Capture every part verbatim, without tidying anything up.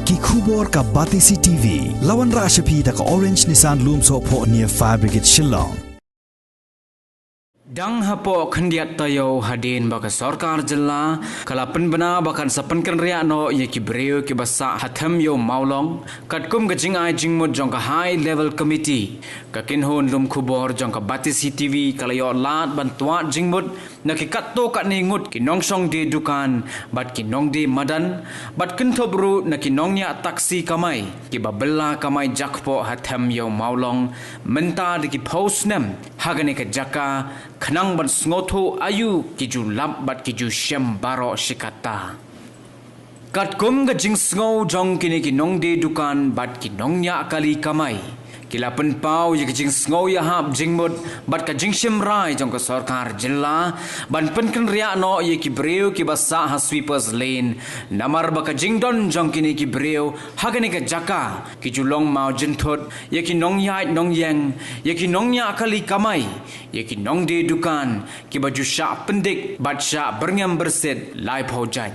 Ki khubor ka Batesi T V. La wanrah sha phi da ka Orange Nissan Lumsohphoh near Fire Brigade Shillong. Dang hapoh khyndiat taïew hadien ba ka sorkar jylla ka la pynbna ba kan sa pynkynriah noh ïa ki briew kiba sah ha them ïew mawlong, katkum ka jingai jingmut jong ka High Level Committee, ka kynhun lum khubor jong ka Batesi T V ka la ïoh lad ban twad jingmut na ki katto katne ngut ki nongshong die dukan bad ki nongdie madan, bad kynthup ruh na ki nongñiah taksi kamai kiba bylla kamai jakpoh ha them ïew mawlong mynta da ki phew snem ha kane ka jaka, khnang ban sngewthuh aïu ki ju lap bad ki ju shem baroh shi katta. Katkum ka jingsngew jong kine ki nongdie dukan bad ki nongñiah kali kamai, ki la pynpaw ïa ka jingsngew ïahap jingmut bad ka jingshim rai jong ka sorkar jylla ban pynkynriah noh ïa ki briew kiba sah ha Sweepers Lane, namar ba ka jingdon jong kine ki briew ha kane ka jaka ki ju long mawjynthut ïa ki nongïaid nongïeng, ïa ki nongñiah kali kamai, ïa ki nongdie dukan kiba ju shah pyndik bad shah byrngem byrsit laiphew jait.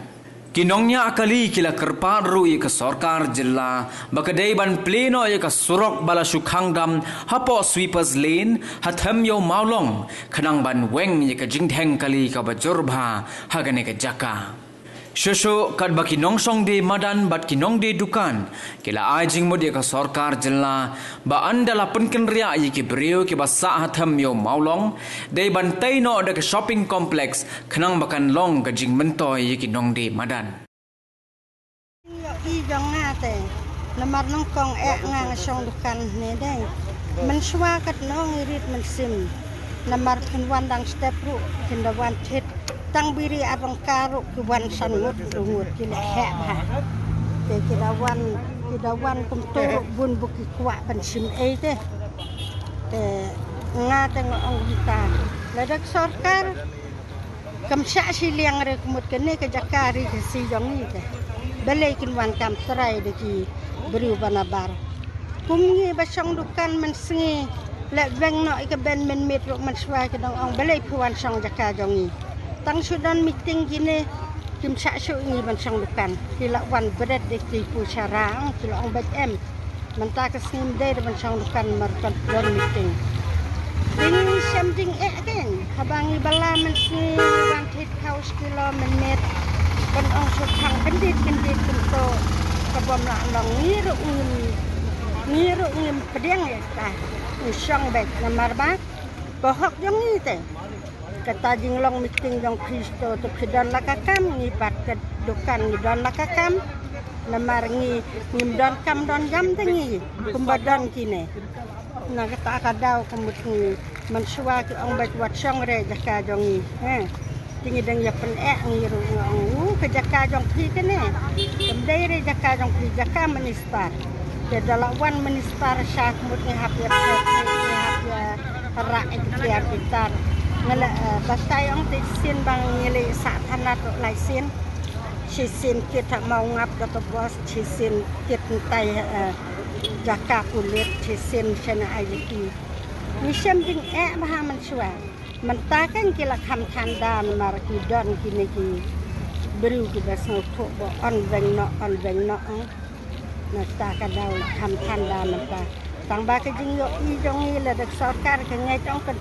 Ki nongñiah kali ki la kyrpad ruh ïa ka sorkar jylla ba ka dei ban plie noh ïa ka surok ba la shu khang dam hapoh Sweepers Lane ha them ïew mawlong, khnang ban weng ïa ka jingdheng kali kaba jur bha ha kane ka jaka. Shuh shuh katba ki nongshong die madan bad ki nongdie dukan ki la ai jingmut ïa ka sorkar jylla ba ynda la pynkynriah ïa ki briew kiba sah ha them ïew mawlong, dei ban tei noh da ka shopping complex, khnang ba kan long ka jingmyntoi ïa ki nongdie madan. Ïohi jong nga te, namar nyngkong eh nga nga shong dukan ne dei. Mynshuwa katno ngi rit mynsiem, namar phin wan dang step ruh phin da wan thied. Tang biri arong ka ruh ki wan san ngut, hynriew ngut, ki leh heh bha. Te ki da wan, ki da wan kumto ruh bun ba ki kwah ban shim ei te. Te nga te nga ong kumta, lada ka sorkar kam shah shiliang re ka mut kane ka jaka ri Khasi jong ngi te, balei kin wan kam trai da ki briew ba nabar. Kum ngi ba shong dukan mynsngi, leh weng noh ïa ka ben mynmiet ruh mynshuwa ki dang ong balei phi wan shong jaka jong ngi. Tang shu don meeting kine kim shah shuh ngi ban shong dukan. Ki la wan bret da ki pu shara, ong ki la ong bad em. Mynta ka sngi ym dei ruh ban shong dukan namar ka don meeting. Te ngi shem jingeh kein haba ngi bylla mynsngi wan thied khaw shi kilo mynmiet, ban ong shu khang kyndit kyndit kumto, ka bym lah long. Ngi ruh ngim, ngi ruh ngim pdiang ïa kata. Ngi shong beit namar ba ka hok jong ngi te. Kata jinglong meeting jong phi, to to phi don la ka kam, ngi pat ka dukan ngi don la ka kam. Namar ngi ngim don kam don jam te ngi kumba don kine. Na kata ka daw ka mut ngi mynshuwa ki ong bad wat shong re jaka jong ngi, he. Te ngi dang ïa pyneh, ngi ruh nga ong u ka jaka jong phi kane. Kam dei re jaka jong phi, jaka minister. Te da la wan minister sha ka mut ngi hap ïa phet, ngi hap ïa rah ïa ki tiar ki tar. Nga la, eh, batai ong te shisien ba ngi leit sah thana to lai sien. Shisien kit ha Mawngap da ka bos, shisien kit ntai, eh, jaka pulit, shisien shana I G P. Ngi shem jingeh bha mynshuwa. Mynta kan ki la kham than da namar ki don kine ki briew kiba sngewthuh ba yn weng noh, yn weng noh, eh. Mynta ka daw la kham than da mynta. Tang ba ka jingïohi jong ngi lada ka sorkar ka ngeit ong kan,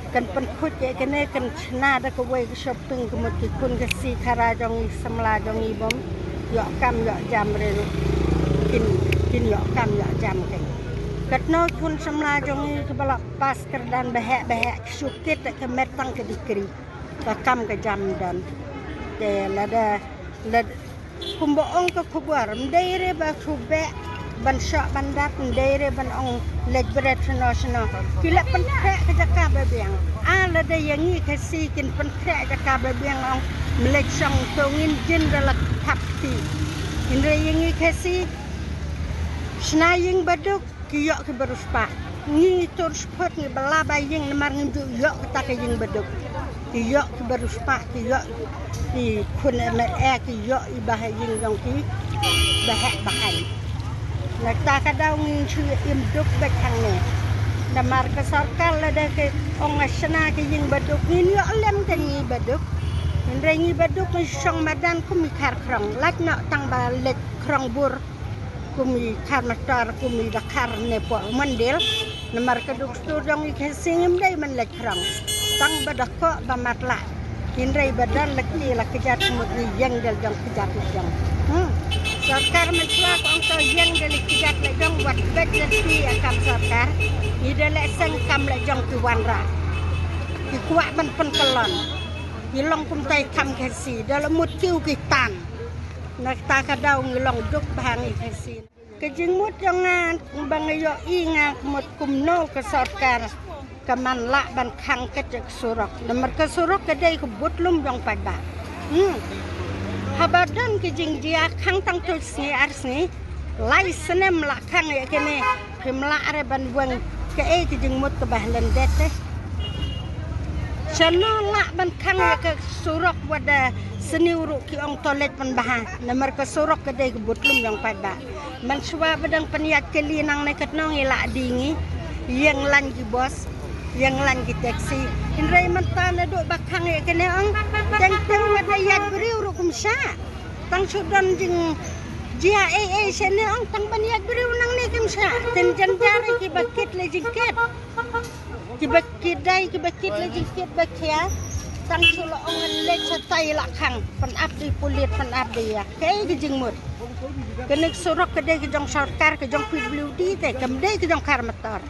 kan pynkhuid ïa kane, kan shna da kawei ka shopping ka mut ki khun Khasi khara jong ngi, samla jong ngi bym ïoh kam ïoh jam re ruh kin, kin ïoh kam ïoh jam kein. Katno khun samla jong ngi kiba la pass kyrdan baheh baheh, ki shu kit ka met tang ka degree. Ka kam ka jam don. Te lada, lada kumba ong ka khubor, ym dei re ba shu beh ban shoh ban dap, ym dei re ban ong leit bret shano shano. Ki la pynkhreh ka jaka ba biang. A lada ïa ngi Khasi kin pynkhreh jaka ba biang, ong ym leit shong to ngin jin da la thap kti. Hynrei ïa ngi Khasi shna ïing ba duk, ki ïoh ki ba riewspah. Ngi ngi tur sphut, ngi bylla ba ïing namar ngim ju ïoh kata ka ïing ba duk. Ki ïoh ki ba riewspah, ki ïoh ki khun M L A, ki ïoh i ba ha ïing jong ki ba heh ba haiñ. Na kata ka daw ngi shu im duk beit hangne. Namar ka sorkar lada ka ong nga shna ka ïing ba duk, ngin ïoh lem te ngi ba duk. Hynrei ngi ba duk ngi shong madan kum i khar khrong. Lait noh tang ba leit khrong bur. Kum i khar mastor, kum i da khar ne poh Mondel. Namar ka dustur jong i Khasi ngim dei ban leit phrong. Tang ba da koh ba matlah. Hynrei ba don la ki la kjat mut ngi ïeng da la jong kjat la jong. Hmm. Sorkar mynshuwa ka ong to ïeng da la kjat la jong, wat beit da phi ïa kam sorkar. Ngi da leh seng kam la jong ki wanrah. Ki kwah ban pynkyllon. Ngi long kumta i kham Khasi, da la mut kiew ki tan. Na kata ka daw ngi long duk bha ngi Khasi. Ka jingmut jong nga ba nga ïohi nga mut kumno ka sorkar ka man lah ban khang kat ïa ka surok. Namar ka surok ka dei ka butlum jong paidbah. Hmm. Haba don ka jingjia khang tang tu sngi ar sngi, lai snem lah khang ïa kane. Phim lah re ban weng kaei ka jingmut kaba hlen det te. Shano lah ban khang ïa ka surok, wat da sniew ruh ki ong to leit pynbha. Namar ka surok ka dei ka butlum jong paidbah. Mynshuwa ba dang pynïaid kali nangne katno ngi lah die ngi. Ïeng lain ki bos, ïeng lain ki taxi. Hynrei mynta naduh ba khang ïa kane ong, teng teng wat da ïaid briew ruh kum sha. Tang shu don jingjia ei ei shane ong, tang ban ïaid briew nangne kim sha. Te jan jar kiba kit la jingkit. Kiba kit dei kiba kit la jingkit ba khia. Tang shu la ong leit shatai la khang. Pynap dei pulit, pynap dei ïa. Kaei ka jingmut. Kane ka surok ka dei ka jong sorkar, ka jong P W D te, kam dei ka jong khar mastor.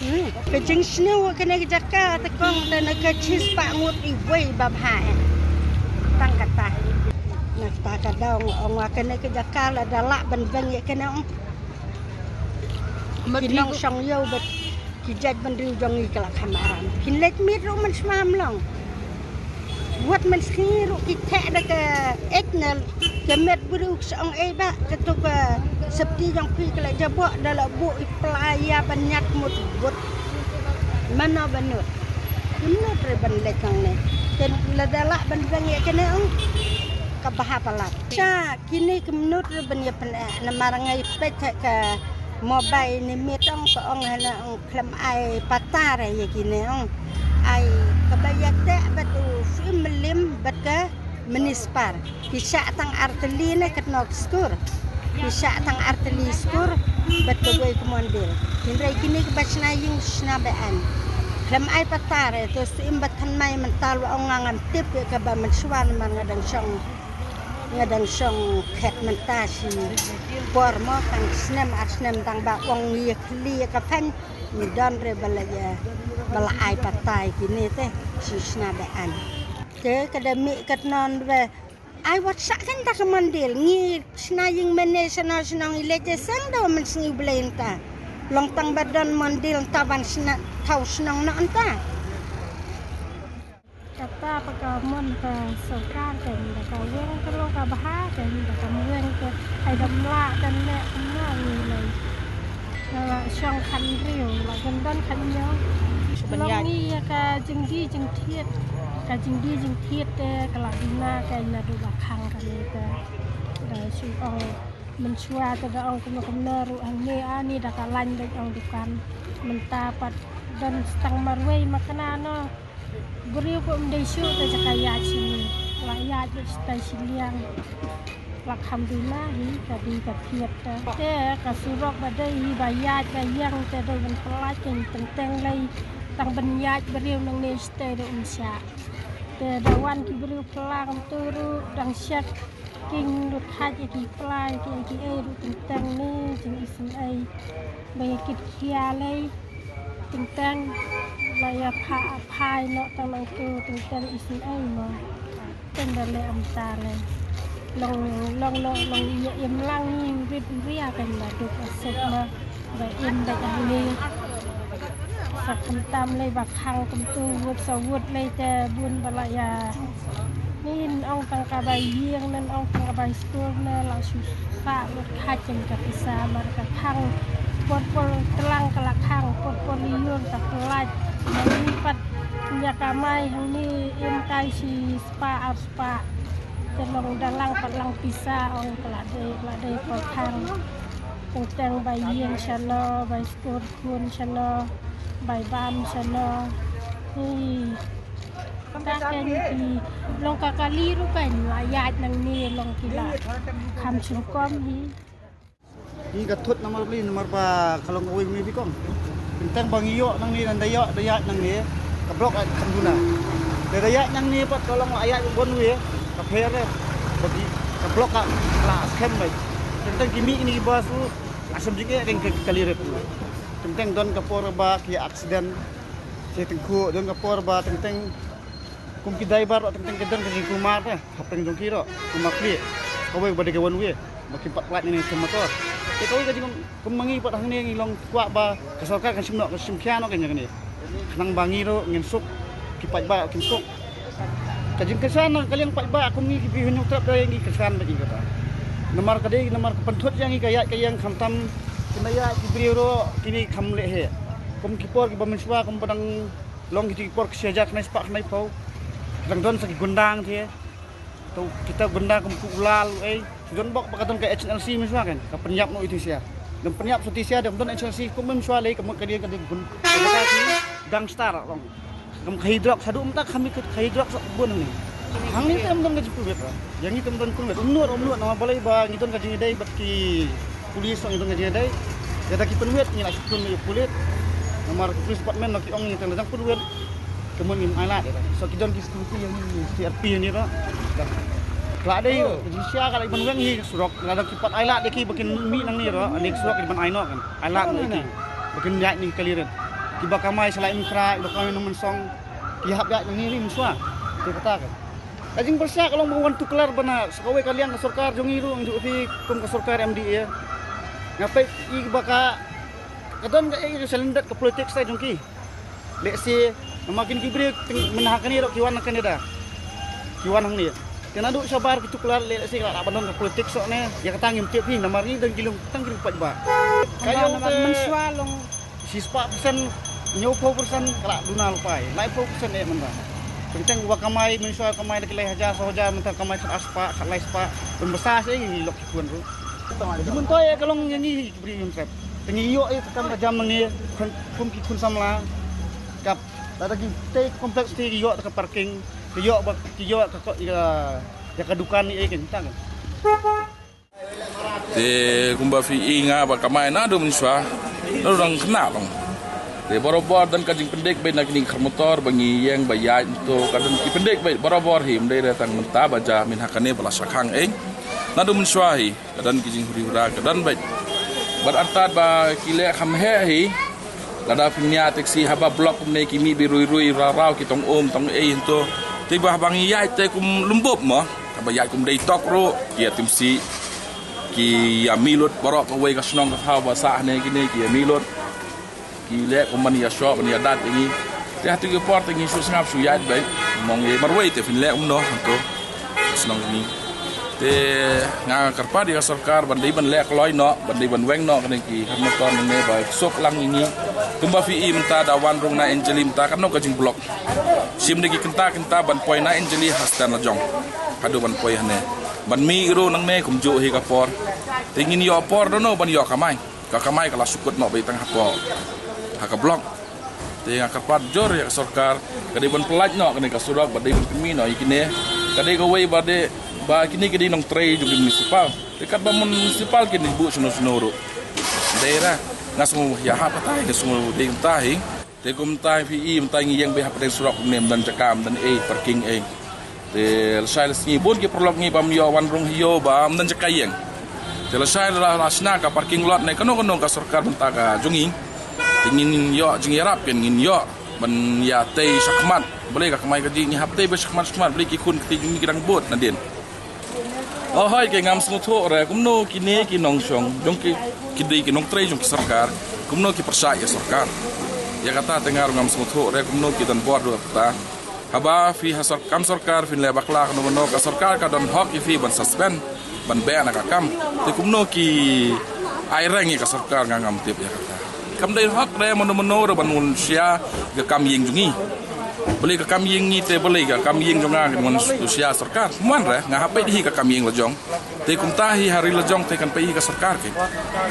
Hmm. Ka jingsniew kane ka jaka te kong, te na ka shispah ngut iwei ba bha eh. Tang kata. Na kata ka daw nga ong wa kane ka jaka lada lah ban weng ïa kane ong. Ki nongshong ïew bad ki jaitbynriew jong ngi ka la kham aram. Kin leit miet ruh mynshuwa ym long. Wat mynsngi ruh ki theh da ka eit na ka met briew, ki sa ong ei ba kato ka sopti jong phi ka la jaboh, da la buh i pla ïa ban ñiad mut but. Mano ba nud? Kim nud re ban leit nangne. Te lada lah ban weng ïa kane ong, ka bha palat. Sha kine kim nud re ban ïa pyneh, namar nga ïa peit ha ka mobile ne miet ong ka ong hana ong khlem ai patta re ïa kine ong. Ai kaba ïa teh bad u Suim Mylliem bad ka Mini Spar. Ki shah tang artylli ne katno ki skur. Ki shah tang artylli skur bad kawei ka Mondel. Hynrei kine kiba shna ïing shna beaiñ. Khlem ai patta re, te Suim bad Thanmai mynta la ong nga ngam tip ïa kaba mynshuwa namar nga dang shong, nga dang shong khet mynta shi por mo, tang snem ar snem tang ba ong ïa khlieh ïa ka phein. Ngi don re ba la ïa, ba la ai patta ïa kine te, shi shna beaiñ. Te ka da mih katno re, ai wat shah kane ka Mondel, ngi shna ïing mane shano shano ngi leit te seng da mynsngi U Blei nta. Long tang ba don Mondel nta ban shna, thaw shnong noh nta. Kata pa ka mon ka sorkar kan da ka weng ka long ka bha kan da ka weng ka ai da mla kan ne na ni lai. Ka la shong khan riu la kan don khan ñiew. Long ni ïa ka jingdi jingthied, ka jingdi jingthied te ka la bina ka naduh ba khang ka ni te. Da shu ong mynshuwa te da ong kumno kumno ruh hangne ani da ka lain da ong dukan. Mynta pat don stang marwei ma kane no. Briew kum dei shu te jaka ïaid shini. La ïaid bad stai shiliang. La kham duna hi ka dei ka thied te. Te ka surok ba dei hi ba ïaid ba ïeng te dei ban pynlait teng teng lei. Tang ban ïaid briew nangne stai da um shah. Te da wan ki briew pynlang tu ruh dang shet. King lut haj ïa ki pla ïa ki ïa ki ei ruh teng teng ni jing isynei. Ba ïa kit khia lei teng teng. La ïa pha phai noh tang nang tu teng teng isynei mo. Teng da leh am ta lei. Long long long long ïa im lang ni rit ria kan ba duk asek mo. Ba im bad hangne. Sa khamtam lei ba khang kumtu wut sa wut lei te bun ba la ïa. Nin ong tang ka bai ïing, nin ong tang ka bai skur ne la shu sa wut kha chen ka pisa mar ka khang. Por por tlang ka la khang, por por liur ka plat. Mani pat nya ka mai hangne im kai shi spa ar spa. Te long da lang pat lang pisa ong ka la dei, la dei ko khang. Teng teng bai ïing shano, bai skur khun shano, bai bam shano. Hi. Ta ken ki long ka kali ruh kan la ïaid nangne long ki la kham shum kom hi. Ngi ka thut namar bli namar ba ka long kawei kawei phi kong. Teng teng ba ngi ïoh nangne, nang da ïoh da ïaid nangne, ka block ai kham duna. Da da ïaid nangne pat ka long la ïaid one way, ka pher re. Ba ki ka block ka la skhem bai. Teng teng ki mih ni ki bus ruh la shem jingeh deng ka kali re. Teng teng don ka por ba ki accident. Ki teng khu don ka por ba teng teng kum ki driver ruh teng teng ki don ka jingkulmar te. Hapdeng jong ki ruh, kumba khlieh. Kawei ba dei ka one way, ba kim pat pynlait ïa kane ka motor. Te kawei ka jingkum, kum ma ngi pat hangne ngi long kwah ba ka sorkar kan shim noh, kan shim khia noh kane kane. Khnang ba ngi ruh ngin suk, ki paidbah kin suk. Ka jingkyrshan na ka liang paidbah kum ngi ki briew Hynñiewtrep te ngi kyrshan bad ngi kata. Namar ka dei, namar ka pynthut ïa ngi ka ïaid ka ïeng khamtam, kynda ïaid ki briew ruh kine kham leh heh. Kum ki por kiba mynshuwa kum ba dang long kiti ki por ki shi hajar khyndai spah khyndai phew. Dang don sa ki gunda te. To kita gunda kum ku Ulal ei. Don bok ba ka don ka H N L C mynshuwa kan. Ka pynïap noh iti sia. Dang pynïap sa iti sia, dang don H N L C kum mynshuwa lei ka mut ka dei ka dei gun. Ka dei ka gangster long. Kam khaïi drok sa du mynta kham khaïi drok sa bun ni. Hangne te ym don ka jingpynwit. Ïa ngi te ym don pynwit. Ym nud, ym nud namar balei ba ngi don ka jingïadei bad ki Police ong ïa dong ka jingïadei. Ïa da ki pynwit ngi la shu pynwit ïa pulit. Namar ki police department ki ong ïa tang da jang pynwit. Ka mon ngim ailad ïa da. So ki don ki security ïa ngi, C R P ïa ngi ruh. Ka la dei ka jingshisha ka la ban weng hi ka surok. Lada ki pat ailad ïa ki ba kin mih nangne ruh, ane ka surok ki ban ai noh kan. Ailad noh ïa ki. Ba kin ïaid na ki kali rit. Kiba kamai sha la Imtra, kiba kamai na Mynsong. Ki hap ïaid nangne ri mynshuwa. Te kata kan. Ka jingpyrshah ka long ba wan tuklar bana sa kawei ka liang ka sorkar jong ngi ruh, ngi ju phi kum ka sorkar M D A. Nga peit i ba ka, ka don ka, eh, ka shalyndet ka politics ta jong ki. Lehse namar kin ki briew mynta kane ruh ki wan kane da. Ki wan hangne. Te naduh shabar ki tuklar lehse ka la ban don ka politics ne. Ïa kata ngim tip hi namar ngi don ki long tang ki paidbah. Ka ïa namar mynshuwa long Shispah persen, hynñiewphew persen ka la duna lypa, laiphew persen eh mynta. Teng teng uba kamai, mynshuwa kamai da ki lai hajar, saw hajar, mynta kamai khat arspah, khat laispah. Pynbasa seh ngi lok ki khun ruh. Te mynta eh ka long ïa ngi ki briew Hynñiewtrep. Te ngi ïoh eh ka kam ka jam nangne, khun, kum ki khun samla. Kap, lada ki tei complex te ki ïoh ka parking, ki ïoh ba, ki ïoh ka, ka, ïa ka dukan ni eh kan tang. Te kumba phi i nga ba kamai naduh mynshuwa, naduh dang khynnah long. Te barabor don ka jingpyndik beit na kine ki kyrmotor ba ngi ïeng ba ïaid to ka don ki pyndik beit barabor hi, ym dei re tang mynta ba ja mynta kane ba la shah khang ei. Naduh mynshuwa hi ka don ki jinghuri hura ka don beit. Bad artat ba ki leh kham heh hi. Lada phin ïa taxi haba block kumne ki mih ba rui rui raw raw ki tong um tong ei hynto. Te ba haba ngi ïaid te kum lum bup mo. Haba ïaid kum dei tok ruh ki ïa timsi. Ki ïa mih lut baroh kawei ka shnong ka thaw ba sah ne kine ki ïa mih lut. Ki leh kum ban ïa shoh ban ïa dat ïa ngi. Te ha tu ki por te ngi shu sngap shu ïaid beit. Mong ïa marwei te phin leh kumno hangto. Shnong ngi. Te nga kyrpad ïa ka sorkar ban dei ban leh kloi noh, ban dei ban weng noh kane ki kyrmotor ne ba suk lang ïa ngi. Kumba phi i mynta da wan rung na Anjali mynta katno ka jingblock. Shim da ki kynta kynta ban poi na Anjali ha stand la jong. Haduh ban poi hane. Ban mih ruh nangne kumjuh hi ka por. Te ngin ïoh por dono ban ïoh kamai. Ka kamai ka la shu kut noh beit tang hapoh. Ha ka block. Te nga kyrpad jur ïa ka sorkar, ka dei ban pyllait noh kane ka surok, ba dei ban pynmih noh ïa kine. Ka dei kawei ba dei, ba kine ki dei nongtrei jong ki municipal. Te katba municipal kin buh shano shano ruh. Dei ra, nga sngew ïahap kata, nga sngew dei kumta hi. Te kumta phi i, mynta ngi ïeng beit hapdeng surok kumne, ym don jaka, ym don ei, parking ei. Te lashai lasngi bun ki paralok ngi bym ïoh wan rung hio ba ym don jaka ïeng. Te lashai la, la shna ka parking lot ne kano kano ka sorkar bynta ka jong ngi. Te ngin ïoh jingïarap ken ngin ïoh ban ïa tei shakhmat. Balei ka kamai kajih ngi hap tei ba shakhmat shakhmat balei ki khun kti jong ngi ki dang bud nadien. Oh hoi ke ngam sngewthuh re kumno kine ki nongshong jong ki, ki dei ki nongtrei jong ki sorkar. Kumno ki pyrshah ïa sorkar. Ïa kata te nga ruh ngam sngewthuh re kumno ki don bor ruh kata. Haba phi ha sor-, kam sorkar phin leh bakla kano kano ka sorkar ka don hok ïa phi ban suspend ban beh na ka kam. Te kumno ki ai reng ïa ka sorkar nga ngam tip ïa kata. Kam dei hok re mano mano re ban wan shia ka kam ïing jong ngi. Balei ka kam ïing ngi te balei ka kam ïing jong nga kan wan shia sorkar. Ym wan re nga hap peit hi ka kam ïing la jong. Te kumta hi ha ri la jong te kan peit hi ka sorkar kin.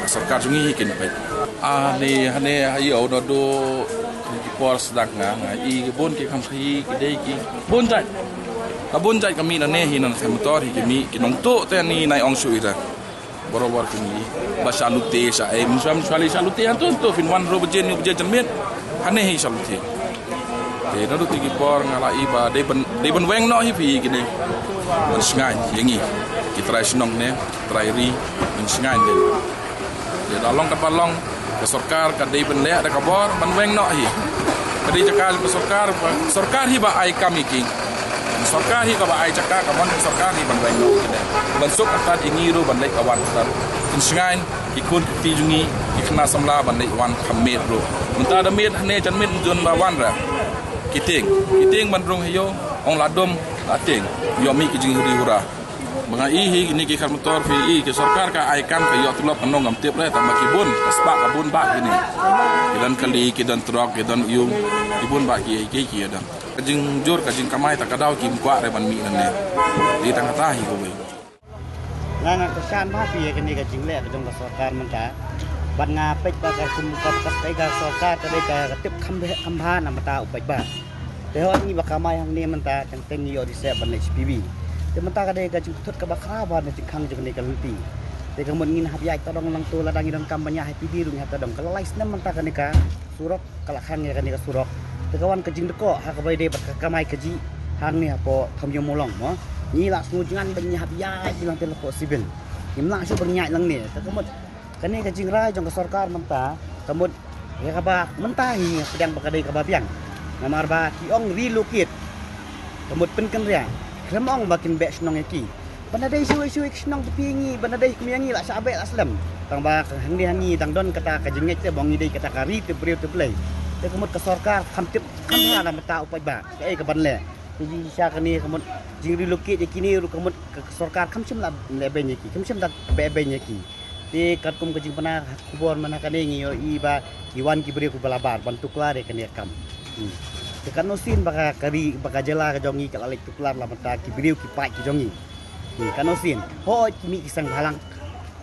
Ka sorkar jong ngi hi kin peit. Ani hane ha ïew naduh ki por sdang nga nga i ki bun ki kham khaïi ki dei ki bun jait. Ka bun jait ka mih na ne hi na thaiñ motor hi ki mih ki nongtuh te ani nai ong shu ira. Baroh war phi ngi ba sha lute sha ei, mynshwa mynshwa lei sha lute, hangto hangto phin wan hynriew baje hynñiew baje janmiet. Hangne hi sha lute. Te naduh kine ki por nga la ïohi ba dei ban, dei ban weng noh hi phi kine. Ban shngaiñ ïa ngi ki trai shnong ne trai ri, ban shngaiñ de. Te da long katba long, ka sorkar ka dei ban leh da ka bor ban weng noh hi. Ka dei jaka ka sorkar, ka sorkar hi ba ai kam ïa ki. Ka sorkar hi kaba ai jaka, ka mon ka sorkar hi ban weng noh hi ne. Ban suk atat ïa ngi ruh ban leh ka wan atat. Kin shngaiñ ki khun ki kti jong ngi, ki khynnah samla ban leh wan kham miet ruh. Mynta da miet hangne, janmiet jun ba wan ra. Ki tieng, ki tieng ban rung ha ïew, ong la dum la tieng. Ïoh mih ki jinghuri hura. Ba nga ïohi hi kine ki khat motor phi ïohi ki sorkar ka ai kam, ka ïoh tulop, ka nong ngam tip re, tang ba ki bun, ka spah ka bun ba kine. Ki don kali, ki don trok, ki don ïung, ki bun ba ki, ki, ki ïa don. Ka jingjur, ka jingkamai ta ka daw kim kwah re ban mih nangne. Dei tang kata hi kawei. Nga nga kyrshan bha phi ïa kane ka jingleh ka jong ka sorkar mynta. Bad nga peit ba ka kum ka, ka, ka, ka sorkar ka dei ka, ka tip kham bha, kham bha na bynta u paidbah. Te hooid ngi ba kamai hangne mynta, teng teng ngi ïoh di sep ban leh H P V. Te mynta ka dei ka jingthut kaba khraw bha na jingkhang jong kane ka lynti. Te ka mut ngin hap ïaid tadong lang to, lada ngi donkam ban ïaid ha P D ruh ngi hap tadong. Ka la lai snem mynta kane ka surok, ka la khang ïa kane ka surok. Te ka wan ka jingdkoh ha kaba ïadei bad ka kamai kajih hangne hapoh Thawmyumolong mo. Ngi la sngewjngan ba ngi hap ïaid lang te la poh sibin. Ngim lah shuh ba ngi ïaid lang ne. Te ka mut kane ka jingrai jong ka sorkar mynta, ka mut ïa kaba mynta hi nga pdiang ba ka dei kaba biang. Namar ba ki ong relocate, ka mut pynkynriah. Khlem ong ba kin beh shnong ïa ki. Ba na dei shuh shuh ki shnong ki phi ngi, ba na dei kum ïa ngi la shah beh la slem. Tang ba ka hangne ha ngi dang don kata ka jingngeit te ba ngi dei kata ka ri te briew te Blei. Te ka mut ka sorkar kham tip kham bha na bynta u paidbah. Kaei kaban leh. Te shisha kane ka mut jingrelocate ïa kine ruh ka mut ka sorkar kham shym la leh beiñ ïa ki, kham shym da beh beiñ ïa ki. Te katkum ka jingpynbna khubor mynta kane ngi ïohi ba ki wan ki briew kiba la bar ban tuklar ïa kane ka kam. Hmm. Te katno sien ba ka, ka ri, ba ka jylla ka jong ngi ka la leit tuklar la mynta ki briew ki paid ki jong ngi. Hmm. Katno sien. Hooid ki mih ki seng bhalang.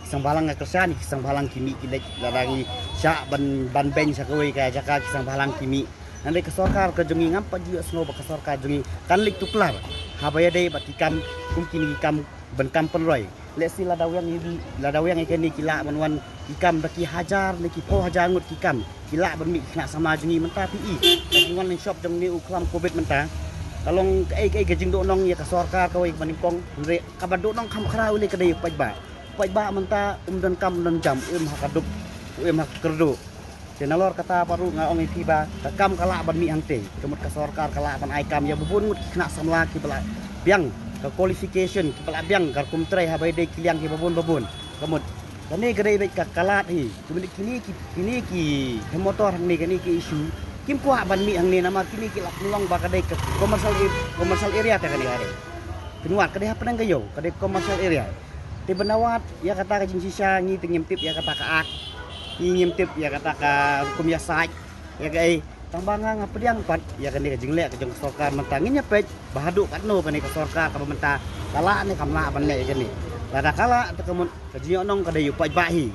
Ki seng bhalang nga kyrshan, ki seng bhalang ki mih ki leit, lada ngi shah ban, ban beiñ sha kawei ka jaka ki seng bhalang ki mih. Hynrei ka sorkar ka jong ngi ngam pat ju ïohsngew ba ka sorkar jong ngi kan leit tuklar haba ïadei bad ki kam kum kine ki kam ban kam pynroi. Lehse lada weng ïa ngi, lada weng ïa kane ki lah ban wan ki kam da ki hajar ne ki phew hajar ngut ki kam, ki lah ban mih ki khynnah samla jong ngi mynta phi i. Ka jingwan lyngshop jong une u khlam covid mynta ka long kaei kaei ka jingduhnong ïa ka sorkar kawei kaba nyngkong, hynrei kaba duhnong kham khraw lei ka dei u paidbah. U paidbah mynta um donkam um donjam, um ha ka duk, um ha ka kyrduh. Te nalor kata pat ruh nga ong ïa phi ba ka kam ka lah ban mih hangtei. Ka mut ka sorkar ka lah ban ai kam ïa babun ngut ki khynnah samla kiba la biang ka qualification, kiba la biang ka rukom trei haba ïadei ki liang kiba bun babun. Ka mut kane ka dei beit ka, ka lad hi. Kine ki, kine ki, kine ki motor hangne, kine ki issue kim kwah ban mih hangne namar kine ki la pynlong ba ka dei ka commercial, commercial area te kane ka dei. Pynwad ka dei hapdeng ka ïew, ka dei commercial area. Te ban wad ïa kata ka jingshisha ngi te ngim tip ïa kata ka act. Ngi ngim tip ïa kata ka rukom ïasaid. Ïa kaei, tang ba nga nga pdiang pat ïa kane ka jingleh ka jong ka sorkar mynta, ngin ïa peit ba haduh katno kane ka sorkar kaba mynta ka lah ne kam lah ban leh ïa kane. Lada ka lah te ka mut ka jingïohnong ka dei u paidbah hi.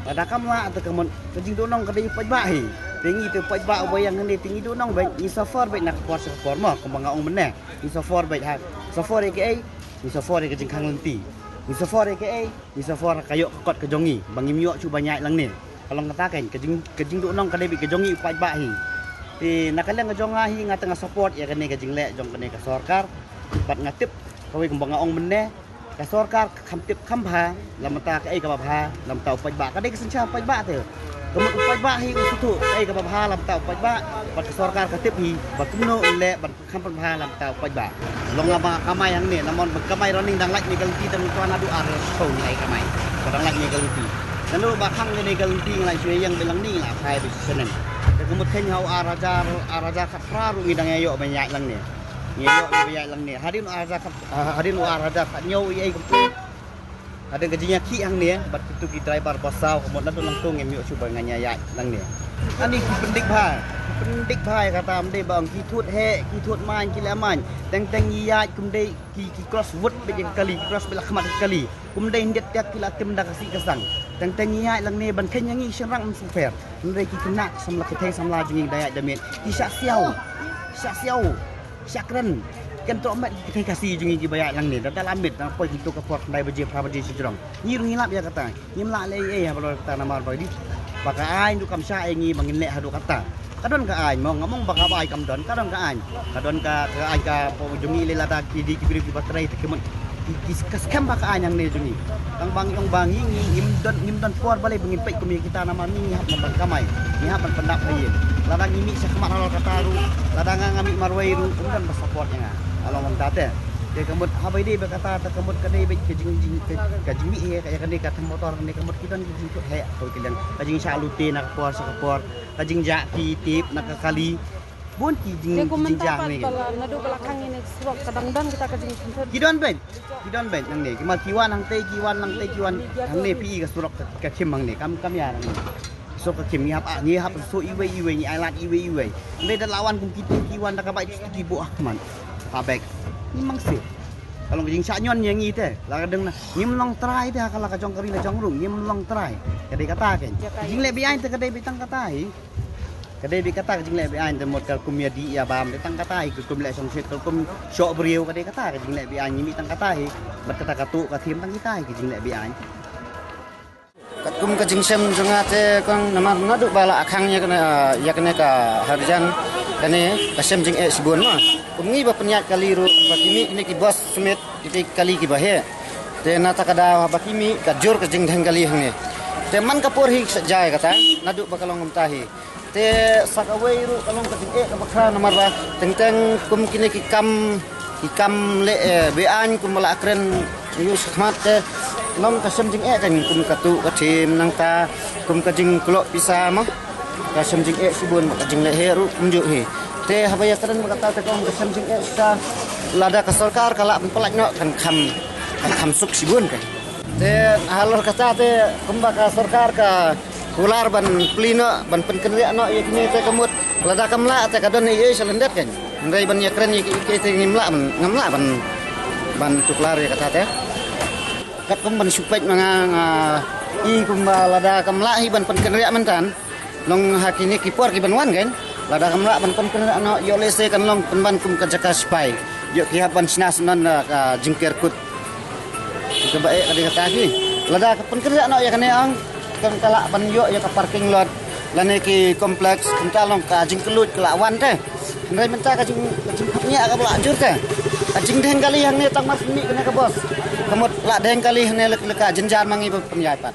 Lada kam lah te ka mut ka jingduhnong ka dei u paidbah hi. Te ngi te u paidbah uba ïeng hangne te ngi duhnong beit, ngi suffer beit na ka por sha ka por mo, kumba nga ong mynne. Ngi suffer beit ha, suffer ïa kaei? Ngi suffer ïa ka jingkhang lynti. Ngi suffer ïa kaei? Ngi suffer ka ïoh ka kot ka jong ngi ba ngim ïoh shuh ban ïaid lang ne. Ka long kata kein, ka jing, ka jingduhnong ka dei beit ka jong ngi u paidbah hi. Te na ka liang ka jong nga hi nga te nga support ïa kane ka jingleh jong kane ka sorkar. Bad nga tip kawei kumba nga ong mynne, ka sorkar ka kham tip kham bha la mynta kaei kaba bha la mynta u paidbah. Ka dei ka synshar paidbah te. Ka mut u paidbah hi u sngewthuh kaei kaba bha la mynta u paidbah. Bad ka sorkar ka tip hi ba kumno u leh ban kham pynbha la mynta u paidbah. Long nga ba kamai hangne, namar ba kamai ruh ngi dang lait ne ka lynti, tang to naduh ar shiphew ngi lait kamai. Ba dang lait ne ka lynti. Naduh ba khang ne ka lynti ngi lait shu ïeng beit lang ne ngi la phai beit sha snem. Te ka mut khein ha u ar hajar, ar hajar khatphra ruh ngi dang ïa ïoh ban ïaid lang ne. Ngi ïa ïoh ban ïaid lang ne. Hadien u ar hajar khat, hadien u ar hajar khathynñiew ei ei kumtu. Hadien ka jingïakhih hangne bad kito ki driver bus saw, ka mut naduh nangto ngim ïoh shuh ba ngan ïaid lang ne. Ani ki pyndik bha, ki pyndik bha ïa kata, ym dei ba ong ki thut heh, ki thut main, ki leh main. Teng teng ngi ïaid kum dei ki, ki cross wut beit ïa ka kali, ki cross beit la khmat ïa ka kali. Kum dei hyndiat tiak ki la tim da ka sih ka sang. Teng teng ngi ïaid lang ne ban khein ïa ngi shynrang ym sngewpher. Hynrei ki khynnah samla, ki thei samla jong ngi da ïaid da miet ki shah siaw, shah siaw, shah kren. Kem to mat ki Khasi jong ngi ki ba ïaid lang ne da la mit na poi ki to ka por khyndai baje phra baje shi jrong. Ngi ruh ngi lap ïa kata. Ngim lah leh ei ei ha ba la kata namar ba dei ba ka aiñ ruh kam shah ïa ngi ba ngin leh haduh kata. Ka don ka aiñ mo, nga mong ba ka bai kam don, ka don ka aiñ. Ka don ka, ka aiñ ka po jong ngi leh lada ki dei ki briew ki ba trei te ki mut ki, ki ka skhem ba ka aiñ hangne jong ngi. Tang ba ngi ong ba ngi, ngi ngim don, ngim don por balei ba ngin peit kum ïa kita namar ngi, ngi hap ban kamai, ngi hap ban pyndap ha ïing. Lada ngi mih sha khmat halor kata ruh, lada nga nga mih marwei ruh, ym don ba support ïa nga. Ka long kumta te. Te ka mut haba ïadei bad kata te ka mut ka dei bad ka jing, jing, ka, ka jingmih ïa ka, ïa kane ka thong motor kane ka mut ki don ki jingkut heh to ki liang. Ka jingshah lute na ka por sha ka por, ka jingjah ki tip na ka kali. Bun ki jing, Te kum ki mynta jingjah pat ne. Ba la naduh ba la khang ïa kane ka surok ka dang don kita ka jingkynthut. Ki don bad, ki don bad nangne. Ki mar ki wan hangtei, ki wan hangtei, ki wan hangne phi i ka surok ka, ka khim hangne. Kam, kam ïa hangne. Surok ka khim ngi hap, ah, ngi hap so iwei iwei, ngi ai lad iwei iwei. Hynrei da la wan kum kito ki wan da ka bike ki buh ha khmat. Ha bike. Ngi mangsit. Ka long ka jingshah ñion ïa ngi te. La ka dang na. Ngim long trai te ha ka la ka jong ka ri la jong rung. Ngim long trai. Ka dei kata kein. Jingleh be-aiñ te ka dei beit tang kata hi. Ka dei beit kata ka jingleh be-aiñ te mut ka kum ïa dih ïa bam. Beit tang kata hi ka kum leh shongshit ka kum shoh briew ka dei kata ka jingleh be-aiñ ngi mih tang kata hi. Bad kata ka tuh ka thim tang kita hi ka jingleh be-aiñ. Katkum ka jingshem jong nga te kong namar naduh ba la khang ïa kane, ïa kane ka harijan kane ka shem jingeh shibun ma. Kum ngi ba pynïaid kali ruh ba ki mih kine ki bus smet ki te kali ki ba heh. Te na ta ka daw ba ki mih ka jur ka jingdheng kali hangne. Te man ka por hi sa jai kata naduh ba ka long kumta hi. Te sa kawei ruh ka long ka jingeh ka bakhraw namar ba teng teng kum kine ki kam, ki kam leh, eh, be-aiñ kum ba la kren ïa u shakhmat te long ka shem jingeh kan kum ka tuh ka thim nangta kum ka jingklok pisa ma. Ka shem jingeh shibun ka jingleh heh ruh kumjuh hi. Te haba ïa kren ba kata te ka long ka shem jingeh sa lada ka sorkar ka lah ban pynlait noh kan kham, kan kham suk shibun ka. Te halor kata te kumba ka sorkar ka kular ban plie noh, ban pynkynriah noh ïa kine te ka mut lada kam lah te ka don ei ei sha lyndet kan. Hynrei ban ïa kren ïa ki, ki te ngim lah ban, ngam lah ban, ban tuklar ïa kata te. Katkum ban shu peit ma nga, nga i kumba lada kam lah hi ban pynkynriah mynta. Long ha kine ki por ki ban wan kan. Lada kam lah ban pynkynriah noh ïoh lehse kan long pynban kum ka jaka sipai. Ïoh ki hap ban shna sngewbha da ka jingker kut. Ka ba eh ka dei kata ki. Lada ka pynkynriah noh ïa kane ang kan ka lah ban ïoh ïa ka parking lot lane ki complex kumta long ka jingkylluid ka lah wan te. Hynrei mynta ka jing, ka jingkhapngiah ka ba lah jur te. Ka jingdheng kali hangne tang mar mih kane ka bus. Ka mut lah dheng kali hangne lek lek ka jynjar ma ngi ba pynïaid pat.